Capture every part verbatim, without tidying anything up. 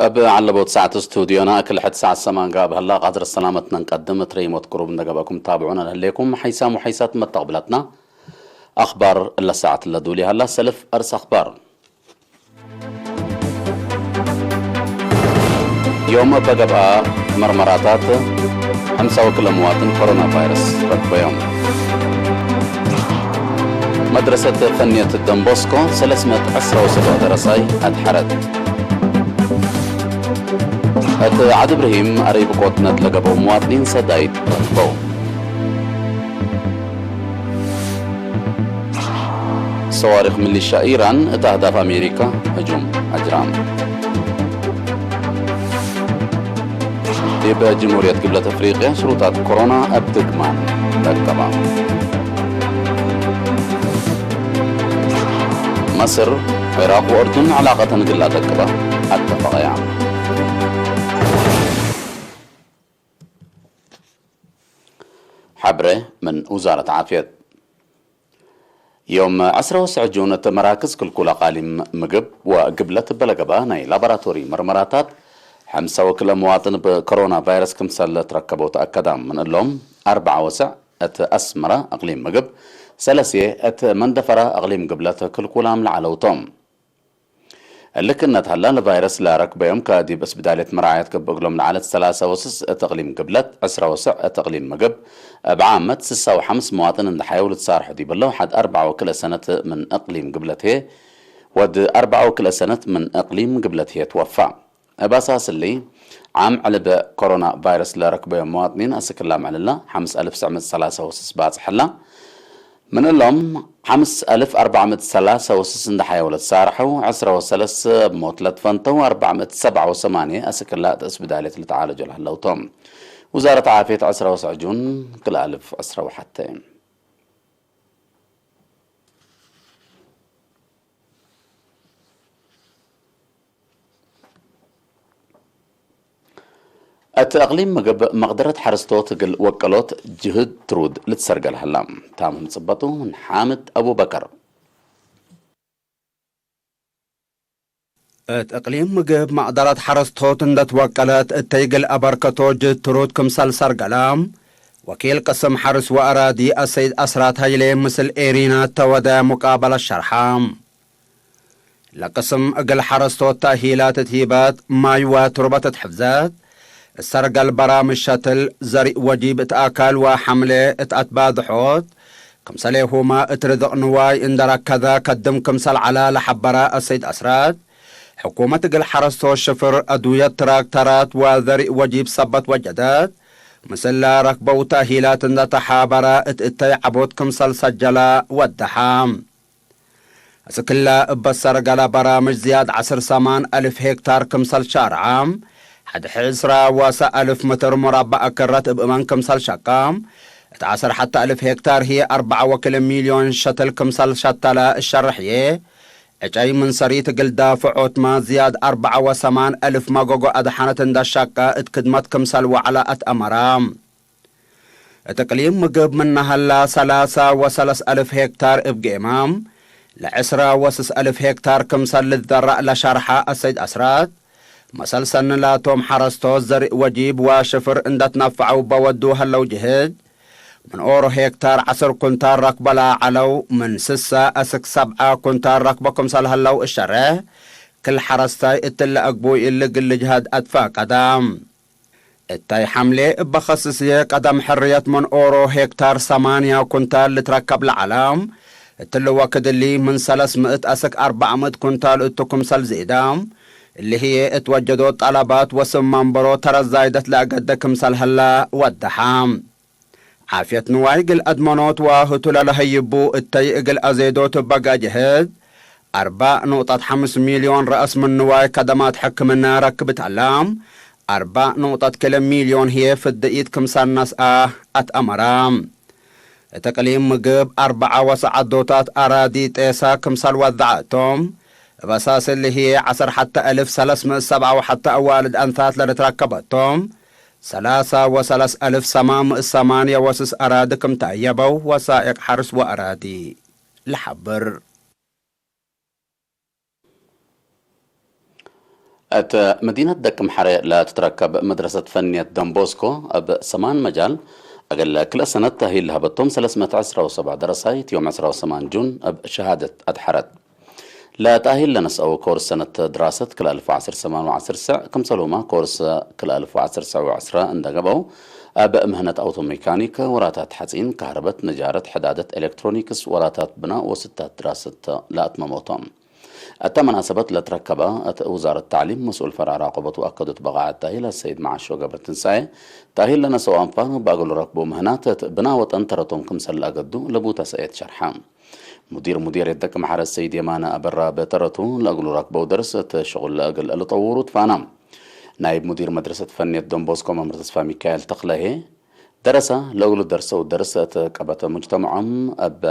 እብ ዐለቦት ሰዓት ስቱድዮና እክል ሕድ ሰዓት ሰማን ጋብ ሀላ። ቃድር ሰላመትነ እንቀድም። እት ረይሞት ቅሩብ እንደ ገብአኩም ታብዑነ ለህሌኩም ሐይሳም ወሐይሳት መተቅብለትና። አኽባር እለ ሰዓት ለዱል ሀላ። ሰልፍ አርስ አኽባር። ዮም እበ ገብአ መርመራታት፣ ሕምሳ ወክለ መዋጥን ኮሮና ቫይረስ ረክበዮም። መድረሰት ፈንየት ደንቦስኮ ሰለስ ምእት ዕስራ ወሰብዕ ደረሳይ አድሐረት። እት ዐድ እብርሂም አረይ ብቆትነት ለገብአው መዋጥኒን ሰዳይት ረክበው። ሰዋሪክ ሚሊሻ ኢራን እት አህዳፍ አሜሪካ ህጁም አጅራም። ዲብ ጅምሁርየት ግብለት አፍሪቅያ ሽሩጣት ኮሮና እብ ድግማን ለቀባ። መስር፣ ዒራቅ ወእርዱን ዐላቀተን እግል ለአደቅበ አተፈቀያ። ሐብሬ ምን ውዛረት ዓፍየት። ዮም ዐስረ ወሰዕ ጁን እት መራክዝ ክልኩል አቃሊም ምግብ ወግብለት እበ ለገብአ ናይ ላቦራቶሪ መርመራታት፣ ሐምሳ ወክልኤ መዋጥን ብኮሮና ቫይረስ ክምሰል ለትረከበው ተአከደ። ምን እሎም፣ አርበዓ ወሰዕ እት አስመረ አቅሊም ምግብ፣ ሰለስዬ እት መንደፈረ አቅሊም ግብለት ክልኩላም ለዐለው ቶም። እሊ ክእነት ሀላ፣ ለቫይረስ ለረክበዮም ከዲብ እስብዳልየት መርዓየት ክብ እግሎም ለዐለት ሰላሳ ወስስ እት እቅሊም ግብለት፣ ዕስራ ወሰዕ እት እቅሊም ምግብ፣ እብ ዓመት ስሳ ወሐምስ መዋጥን እንደ ሐየው ልትሳርሑ ዲብ እለው ሐድ አርበዓ ወክልኤ ሰነት ምን እቅሊም ግብለት ህዬ፣ ወድ አርበዓ ወክልኤ ሰነት ምን እቅሊም ግብለት ህዬ ትወፋ። እብ አሳስ እሊ፣ ዓም ዕልበ ኮሮና ቫይረስ ለረክበዮም መዋጥኒን አስክ ለአምዕል እላ፣ ሐምስ አልፍ ትስዕ ምእት ሰላሳ ወስስ ባጽሕ እላ። ምን እሎም፣ ሐምስ አልፍ አርበዕ ምእት ሰላሳ ወስስ እንደ ሐየው ለትሳርሐው፣ ዕስራ ወሰለስ እብ ሞት ለትፈንተው፣ አርበዕ ምእት ሰብዓ ወሰማንየ አስክላ እት እስብዳልየት ልትዓለጆ ለህለው ቶም። ውዛረት ዓፍየት ዕስራ ወሰዕ ጁን ክልኤ አልፍ ዕስራ ወሐቴ። እት እቅሊም ምግብ መቅደረት ሐረስቶት እግል ወቀሎት ጅህድ ትሩድ ልትሰርገል ሀላ። ታምም ጽበጡ ምን ሓምድ አቡበከር። እት እቅሊም ምግብ መቅደረት ሐረስቶት እንደ ትወቀለት እተይ እግል አበርከቶ ጅህድ ትሩድ ክምሰል ሰርገለ፣ ወኪል ቅስም ሐርስ ወአራዲ አሰይድ አስራት ሀይሌ ምስል ኤሪና ተወደ ሙቃበለት ሸርሐ። ለቅስም እግል ሐረስቶት ተእሂላት እት ሂበት ማይ ወትሩበት እት ሕፍዘት፣ እሰርገል በራምጅ ሸትል፣ ዘርእ ወጂብ እት አካል ወሐምሌ እት አትባድሖት፣ ክምሰሌሁመ እት ርዝቅ ንዋይ እንደ ረከዘ ከድም ክምሰል ዐለ ለሐበረ አሰይድ አስራት፣ ሕኩመት እግል ሐረስቶት ሽፍር፣ አዱየት፣ ትራክተራት ወዘርእ ወጂብ ሰበት ወጀደት፣ ምስል ለረክበው ተእሂላት እንደ ተሓበረ እት እተይ ዐቦት ክምሰል ሰጀለ ወደሐ። አስክለ እበ ሰርገለ በራምጅ ዝያድ ዐስር ሰማን አልፍ ሄክታር ክምሰል ሻርዐ፣ ሐድ ዕስራ ወሰ አልፍ ምትር ሙራበዕ አክረት እብ እመን ክምሰል ሸቀ፣ እት ዐስር ሐተ አልፍ ሄክታር ህዬ አርበዕ ወክልኤ ሚልዮን ሸትል ክምሰል ሸተለ እሸርሕዬ፣ ዕጨይ ምን ሰሪት እግል ዳፍዖትመ ዝያድ አርበዕ ወሰማን አልፍ መጎጎ አድሐነት እንደ ሸቀ እት ክድመት ክምሰል ወዐለ አትአመረ። እት እቅሊም ምግብ ምነ ሀላ ሰላሳ ወሰለስ አልፍ ሄክታር እብ ጌማም ለዕስራ ወስስ አልፍ ሄክታር ክምሰል ልትዘረእ ለሸርሐ አሰይድ አስራት፣ መሰል ሰኒ ላቶም ሐረስቶት ዘርእ ወጂብ ወሽፍር እንደ ትነፈዐው በወዱ ሀለው ጅህድ፣ ምን ኦሮ ሄክታር ዐስር ኩንታል ረክበ ለዐለው፣ ምን ስሰ አስክ ሰብዐ ኩንታል ረክበ ክምሰል ሀለው እሸሬሕ፣ ክል ሐረስታይ እትለ አግቡይ እሊ እግል ልጅሀድ አትፋቀደ። እታይ ሐምሌ እበ ከስስዬ ቀደም ሕርየት ምን ኦሮ ሄክታር ሰማንያ ኩንታል ልትረከብ ለዐለ። እትሊ ወክድ እሊ ምን ሰለስ ምእት አስክ አርበዕ ምእት ኩንታል እቱ ክምሰል ዝእደ። እሊ ህዬ እት ወጀዶት ጠለባት ወስም መንበሮ ተረት ዛይደት ለአገደ ክምሰል ሀለ ወደሐ። ዓፍየት ንዋይ እግል አድመኖት ወህቱ ለለሀይቡ እተይ እግል አዜዶት እበ ገጅህት፣ አርበዕ ኑቅጠት ሐምስ ሚልዮን ረአስ ምን ንዋይ ከደማት ሕክምነ ረክብት ዐለ። አርበዕ ኑቅጠት ክልኤ ሚልዮን ህዬ ፍድኢት ክምሰል ነስአ አትአመረ። እት እቅሊም ምግብ አርበዓ ወሰ ዐዶታት አራዲ ጤሰ ክምሰል ወዘዐ እቶም፣ እብ አሳስ እሊ ህዬ ዐሰር ሐተ አልፍ ሰለስ ምእት ሰብዓ ወሐተ አዋልድ አንሳት ለልትረከበ እቶም፣ ሰላሳ ወሰለስ አልፍ ሰማን ምእት ሰማንየ ወስስ አራዲ ክም ተአየበው ወሳኢቅ ሐርስ ወአራዲ ለሐብር። እት መዲነት ደቅምሐሬ ለትትረከብ መድረሰት ፈንየት ዶንቦስኮ፣ እብ ሰማን መጃል፣ እግል ክልኤ ሰነት ተእሂል ለሀበቶም ሰለስ ምእት ዕስራ ወሰብዕ ደረሳይት፣ ዮም ዕስራ ወሰማን ጁን እብ ሸሃደት አድሐረት። ለተእሂል ለነስአው ኮርስ ሰነት ድራሰት ክልኤ አልፍ ወዐስር ሰማን ወዐስር ስዕ፣ ክምሰልሁመ ኮርስ ክልኤ አልፍ ወዐስር ስዕ ወዕስራ እንደ ገብአው፣ እብ ምህነት አውቶሜካኒክ፣ ወራታት ሐጺን፣ ካህርበት፣ ነጃረት፣ ሕዳደት፣ ኤሌክትሮኒክስ፣ ወራታት ብናእ ወስታት ድራሰት ለአትመመው ቶም። እተ መናሰበት ለትረከበ እት ውዛረት ተዕሊም መስኡል ፈርዕ ራቆበት ወአከዶት በቃዐት ተእሂል አሰይድ መዓሾ ገብረትንሳኤ፣ ተእሂል ለነሰው አንፋር ወበእግል ረክቦ ምህናት እት ብና ወጠን ተረቶም ክምሰል ለአገዱ ለቡተ ሰእየት ሸርሐ። ሙዲር ሙዴርየት ደቅ መሐረ ሰይድ የማነ አበራ በተረቱ፣ ለእግሉ ረክበው ደርስ እት ሽቁል ለእግል ልጠውሩ ትፋና። ናይብ ሙዲር መድረሰት ፈንየት ዶንቦስኮ መምህር ተስፋ ሚካኤል ተክለሄ፣ ደረሰ ለእግሉ ደርሰው ደርስ እት ቀበተ ሙጅተመዖም እበ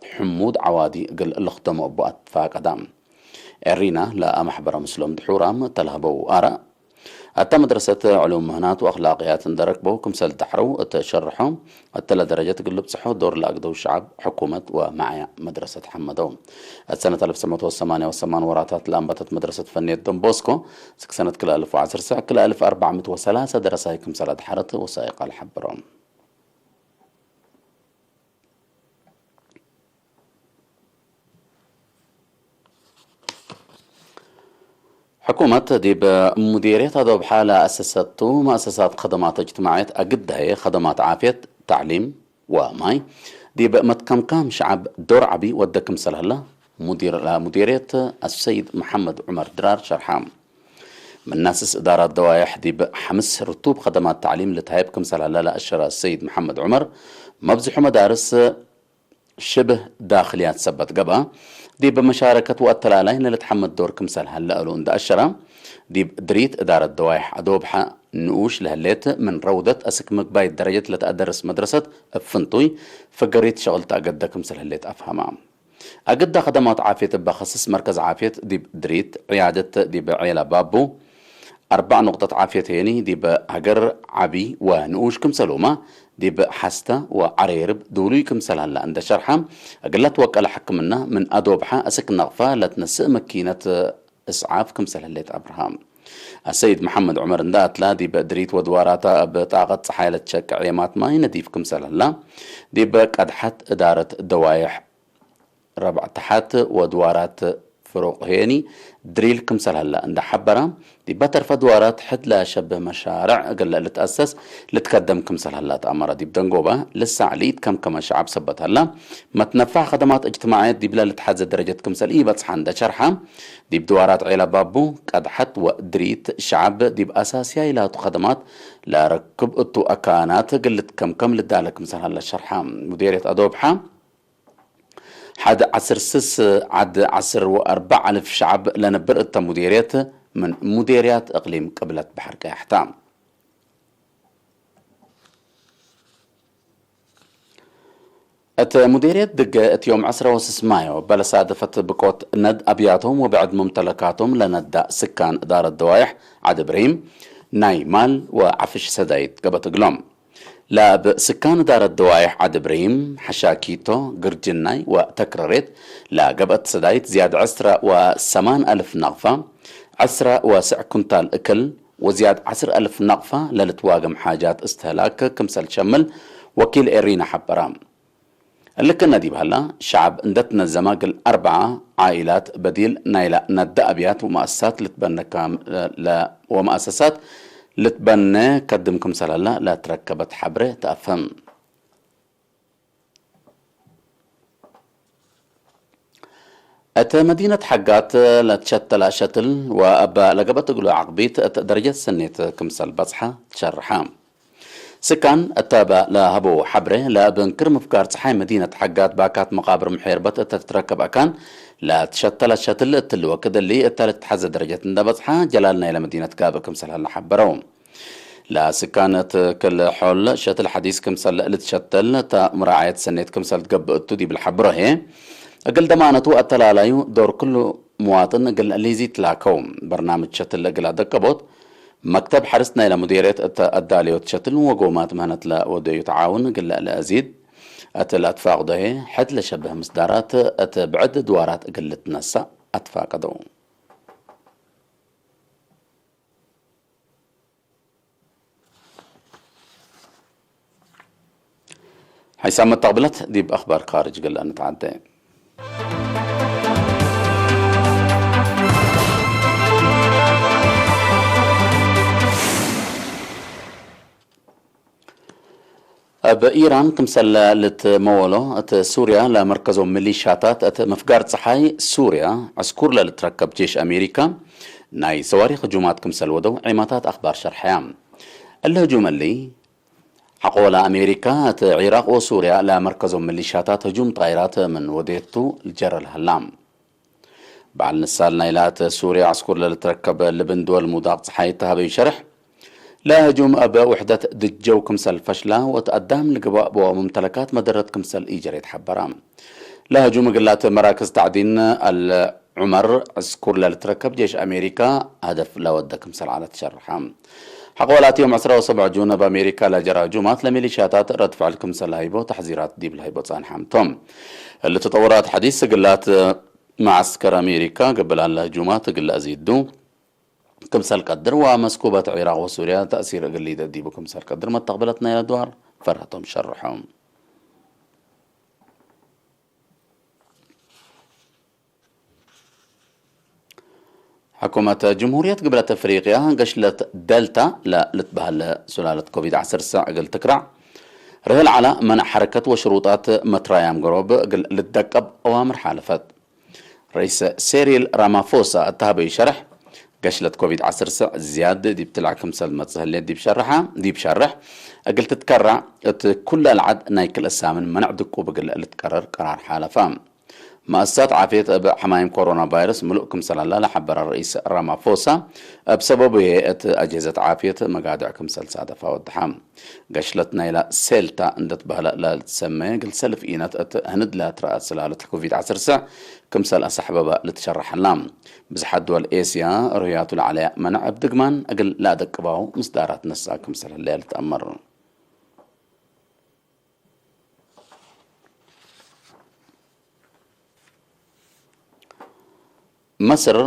ሕሙድ ዐዋዲ እግል ልክደሞ እቡ አትፋቀዳ። ኤሪና ለአመሕበረ ምስሎም ድሑራም እተ ለሀበው አራእ፣ እተ መድረሰት ዕሉም ምህናት ወአክላቅያት እንደ ረክበው ክምሰል ደሐረው እተ ሸርሖ፣ እተ ለደረጀት እግል ልብጽሖ ዶር ለአግደው ሸዐብ፣ ሕኩመት ወመዓያ መድረሰት ሐመደው። እት ሰነት አልፍ ትስዕ ምእት ወሰማንያ ወሰማን ወራታት ለአንበተት መድረሰት ፈንየት ዶንቦስኮ፣ እስክ ሰነት ክልኤ አልፍ ወዐስር ስዕ ክልኤ አልፍ አርበዕ ምእት ወሰላሰ ደረሳይ ክምሰል አድሐረት ወሳይቅ አልሐበረው። ሕኩመት ዲብ ሙዴርየት አዶብሐ ለአሰሰቱ መአሰሳት ከደማት እጅትማዕየት አግዳዬ፣ ከደማት ዓፍየት፣ ተዕሊም ወማይ፣ ዲብ መትከምካም ሸዐብ ዶር ዐቢ ወደ ክምሰል ሀለ፣ ሙዲር ለሙዴርየት አሰይድ መሐመድ ዑመር ድራር ሸርሐ። ምን ናስስ እዳራት ደዋየሕ ዲብ ሐምስ ርቱብ ከደማት ተዕሊም ልትሀየብ ክምሰል ሀለ ለአሸረ ሰይድ መሐመድ ዑመር፣ መብዝሑ መዳርስ ሽብህ ዳክልያት ሰበት ገብአ፣ ዲብ መሻረከት ወአተላላይ ለልትሐመድ ዶር ክምሰል ሀለ እሉ እንደ አሸረ፣ ዲብ ድሪት እዳረት ደዋይሕ አዶብሐ ንኡሽ ለህሌት ምን ረውደት አስክ ምግባይት ደረጀት ለተአደርስ መድረሰት እብ ፍንቱይ ፍገሪት ሸቅል ተአገደ ክምሰል ህሌት አፍሀመ። አግዳ ከደማት ዓፍየት እበ ከስስ መርከዝ ዓፍየት ዲብ ድሪት፣ ዕያደት ዲብ ዔላ ባቡ፣ አርበዕ ኑቅጠት ዓፍየት ሄኒ ዲብ ሀገር ዐቢ ወንኡሽ ክምሰልሁመ፣ ዲብ ሐስተ ወዐሬርብ ዱሉይ ክምሰል ሀለ እንደ ሸርሐ፣ እግል ለትወቀለ ሕክምና ምን አዶብሐ አስክ ነቅፈ ለትነስእ መኪነት እስዓፍ ክምሰል ህሌት አብርሃ። አሰይድ መሐመድ ዑመር እንደ አትላ፣ ዲብ ድሪት ወድዋራታ እብ ጣቀት ጸሓይ ለትሸቄ ዔማት ማይ ነዲፍ ክምሰል ሀላ፣ ዲብ ቀድሐት እዳረት ደዋይሕ ረብዕ ተሐት ወድዋራት ፍሩቅ ሄኒ ድሪል ክምሰል ሀላ እንደ ሐበራ፣ ዲበ ተርፈ ድዋራት ሕድ ለሸብህ መሻርዕ እግል ልትአሰስ ልትከደም ክምሰል ሀላ ተአመረ። ዲብ ደንጎበ ልሳዕ ለኢትከምከመ ሸዐብ ሰበት ሀላ፣ መትነፋዕ ከደማት እጅትማዕየት ዲብለ ልትሐዜ ደረጀት ክምሰል ኢበጽሐ እንደ ሸርሐ፣ ዲብ ድዋራት ዔላ ባቡ፣ ቀድሐት ወድሪት ሸዐብ ዲብ አሳስያይ ላቱ ከደማት ለረክብ እቱ አካናት እግል ልትከምከም ልዳለ ክምሰል ሀለ ሸርሐ። ሙዴርየት አዶብሐ፣ ሐድ ዐስር ስስ ዐድ ዐስር ወአርበዕ አልፍ ሸዐብ ለነብር እተ ሙዴርየት፣ ምን ሙዴርያት እቅሊም ቅብለት በሐር ቀያሕ ተ። እት ሙዴርየት ድገ እት ዮም ዐስረ ወስስ ማዮ በለሳደፈት ብቆት ነድ አብያቶም ወብዕድ ሙምተለካቶም ለነዳ ስካን እዳረት ደዋይሕ ዐድ እብሪም ናይ ማል ወዐፍሽ ሰዳይት ገበት እግሎም። ለእብ ስካን እዳረት ደዋይሕ ዐድ እብሪም፣ ሐሻኪቶ፣ ግርጅናይ ወተክረሬት ለገብአት ሰዳይት ዝያድ ዕስረ ወሰማን አልፍ ነቅፋ፣ ዕስረ ወስዕ ኩንታል እክል ወዝያድ ዐስር አልፍ ነቅፋ ለልትዋገም ሓጃት እስትህላክ ክምሰል ሸምል ወኪል ኤሪና ሐበረ። እሊ ክእነ ዲብ ሀላ፣ ሸዐብ እንደ ትነዘመ እግል አርበዓ ዓኢላት በዲል ናይለ ነደ አብያት ወመአሰሳት ልትበነ ካም-፣ ለ-፣ ወመአሰሳት ልትበነ ከድም ክምሰል ሀላ ለትረከበት ሐብሬ ተአፍህም። እት መዲነት ሐጋት ለትሸተለ ሸትል ወእበ ለገብአት እግሉ ዐቅቢት እት ደረጀት ሰኔት ክምሰል በጽሐ ትሸርሐ። ስካን እተ እበ ለሀበው ሐብሬ፣ ለእብ እንክር ምፍጋር ጸሓይ መዲነት ሐጋት ባካት መቃብር ምሔርበት እተ ትትረከብ አካን ለትሸተለ ሸትል እትሊ ወክድ እሊ እተ ልትሐዘ ደረጀት እንደ በጽሐ ጀላል ናይለ መዲነት ጋብእ ክምሰል ሀለ ሐበረው። ለስካን እት ክል ሖል ሸትል ሐዲስ ክምሰል ልትሸተል እተ ምራዐየት ሰኔት ክምሰል ትገብእ እቱ ዲብ ለሐብሮ ህዬ፣ እግል ደማነቱ አተላላዩ ዶር ክሉ ምዋጥን እግል ሊዚ ትላከው። በርናምጅ ሸትል እግል አደቀቦት፣ መክተብ ሐርስ ናይለ ሙዴርየት እተ አዳልዮት ሸትል ወጎማት ምህነት ለወደዩ ተዓውን እግል ለአዚድ እት ለአትፋቅዶ ህዬ፣ ሕድ ለሸብህ ምስዳራት እት ብዕድ ድዋራት እግል ልትነሰእ አትፋቀደው። ሐይሳም መተቅብለት ዲብ አኽባር ካርጅ እግል እንትዓዴ። እብ ኢራን ክምሰል ልትመወሎ፣ እት ሱርያ ለመርከዞም ሚሊሻታት እት ምፍጋር ጸሓይ ሱርያ ዕስኩር ለልትረከብ ጄሽ አሜሪካ ናይ ሰዋሪክ ህጁማት ክምሰል ወደው ዔማታት አኽባር ሸርሐያ። እሊ ህጁም እሊ፣ ሐቆለ አሜሪካ እት ዒራቅ ወሱርያ ለመርከዞም ሚሊሻታት ህጁም ጣይራት ምን ወዴቱ ልጀረ ለሀላ። በዐል ንሳል ናይላ እት ሱርያ ዕስኩር ለልትረከብ ልብን ድወል ሙዳቅ ጸሓይ እት ሀበዩ ሸርሕ፣ ለህጁም እብ ውሕደት ድጀው ክምሰል ፈሽላ ወእት አዳም ልግባእ ቦ ሙምተለካት መደረት ክምሰል ኢጀሬት ሐበራ። ለህጁም እግላት መራክዝ ተዕዲን አል ዑመር ዕስኩር ለልትረከብ ጄሽ አሜሪካ ሀደፍ ለወደ ክምሰል ዐለ ትሸርሐ። ሐቆ ላቲ ዮም ዕስራ ወሰብዕ ጁን እብ አሜሪካ ለጀራ ህጁማት ለሚሊሻታት ረድ ፍዕል ክምሰል ለሀይቦ ተሕዚራት ዲብ ለሀይቦ ጻንሐም ቶም። እሊ ተጠውራት ሐዲስ እግላት መዐስከር አሜሪካ ገብላለ ህጁማት እግል ለአዚዱ ክምሰል ቀድር ወመስኩበት ዒራቅ ወሱርያ ተእሲር እግል ሊደእ ዲቡ ክምሰል ቀድር መተቅብለት ናይለ ድዋር ፈርሀቶም ሸርሖም። ሕኩመት ጅምሁርየት ግብለት አፍሪቅያ ገሽለት ደልታ ለልትበህል ሱላለት ኮቪድ ዐስር ስዕ እግል ትክራዕ ርህል ዐለ መንዕ ሐረከት ወሽሩጣት መትራያም ገሮብ እግል ልትደቀብ አዋምር ሓለፈት። ረኢስ ሴሪል ራማፎሳ እት ሀበዩ ሸርሕ፣ ገሽለት ኮቪድ ዐስር ስዕ ዝያድ ዲብ ትልዕ ክምሰል መጽእ ህሌት ዲብ ሸርሐ፣ ዲብ ሸርሕ፣ እግል ትትከራዕ እት ኩለ ለዐድ ናይ ክልኤ ሳምን መነዕ ድቁብ እግል ልትቀረር ቀራር ሓለፈ። መአሰሳት ዓፍየት እብ ሐማይም ኮሮና ቫይረስ ምሉእ ክምሰል ሀላ ለሐበረ ረኢስ ራማፎሳ፣ እብ ሰበቡ ህዬ እት አጅህዘት ዓፍየት መጋድዕ ክምሰል ሳደፋ ወደሐ። ገሽለት ናይላ ሴልታ እንዴ ትበህለ ለልትሰመየ እግል ሰልፍ ኢነት እት ህንድ ለትረአ ስላለት ኮቪድ ዐስር ስዕ ክምሰል አሰሕበበ ልትሸረሕ ሀላ። ብዝሓት ድወል ኤስያ ርህያቱ ለዐለያ መነዕ እብ ድግማን እግል ለአደቅባው ምስዳራት ነስአ ክምሰል ህለየ ልትአመር። መስር፣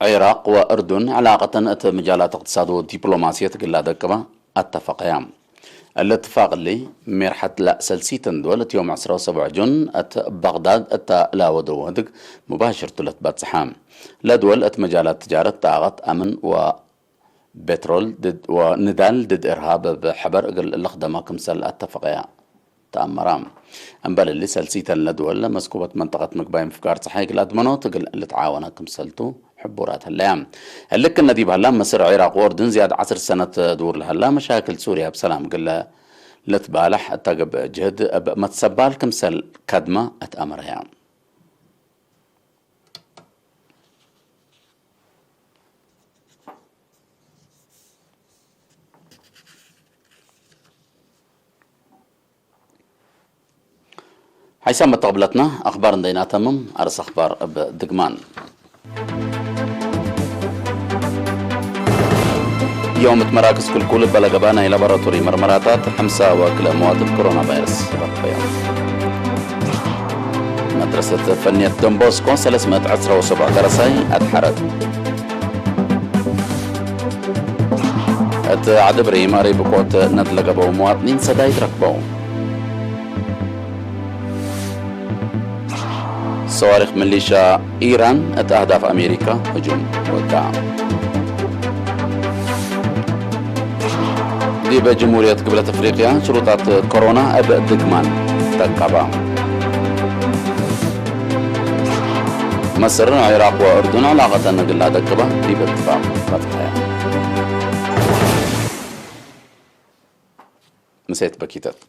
ዒራቅ ወእርዱን ዕላቀተን እት ምጃላት እቅትሳድ ወዲፕሎማስየት እግል ለአደቅባ አተፈቀያ። እሊ እትፋቅ እሊ፣ ሜርሐት ለሰልሲተን ድወል እት ዮም ዕስራ ወሰብዕ ጁን እት በግዳድ እተ ለወደው ህድግ ሙባሽርቱ ለትበጽሐ። ለድወል እት መጃላት ትጃረት፣ ጣቀት፣ አምን ወ ቤትሮል ድድ ወንዳል ድድ እርሃብ እብ ሐበር እግል ልክደማ ክምሰል አተፈቀያ ተአመራ። እምበል እሊ፣ ሰልሲተን ለድወል መስኩበት መንጠቀት ምግባይ ምፍጋር ጸሓይ እግል አድመኖት እግል ልትዓወና ክምሰልቱ ሕቡራት ህለያ። እሊ ክእነ ዲብ ሀላ፣ መስር፣ ዒራቅ ወእርድን ዝያድ ዐስር ሰነት ዱር ለሀላ መሻክል ሱርያ እብ ሰላም እግል ልትባለሕ እተ ገብእ ጅህድ እብ መትሰባል ክምሰል ከድማ እት አመረያ። ሐይሳም መተቅብለትና አኽባር እንዴ ኢናተምም፣ አርስ አኽባር እብ ድግማን። ዮም እት መራክዝ ክልኩል እበ ለገብአ ናይ ላቦራቶሪ መርመራታት፣ ሕምሳ ወክልኤ መዋድብ ኮሮና ቫይረስ ረክበዮም። መድረሰት ፈንየት ዶን ቦስኮ ሰለስ ምእት ዕስራ ወሰብዕ ደረሳይ አድሐረት። እት ዐዲ ብሪም አሪብኮት ነድ ለገበው መዋጥኒን ሰዳይት ረክበው። ሰዋሪክ ሚሊሻ ኢራን እት አህዳፍ አሜሪካ ህጁም ወዳ። ዲብ ጅምሁርየት ግብለት አፍሪቅያ ሽሩጣት ኮሮና እብ ድግማን ተቀባ። መስር፣ ዒራቅ ወእርዱን ዕላቀተን እግል ለአደቅባ ዲብ እትፋቅ በጽሐያ። ምሴት በኪተት።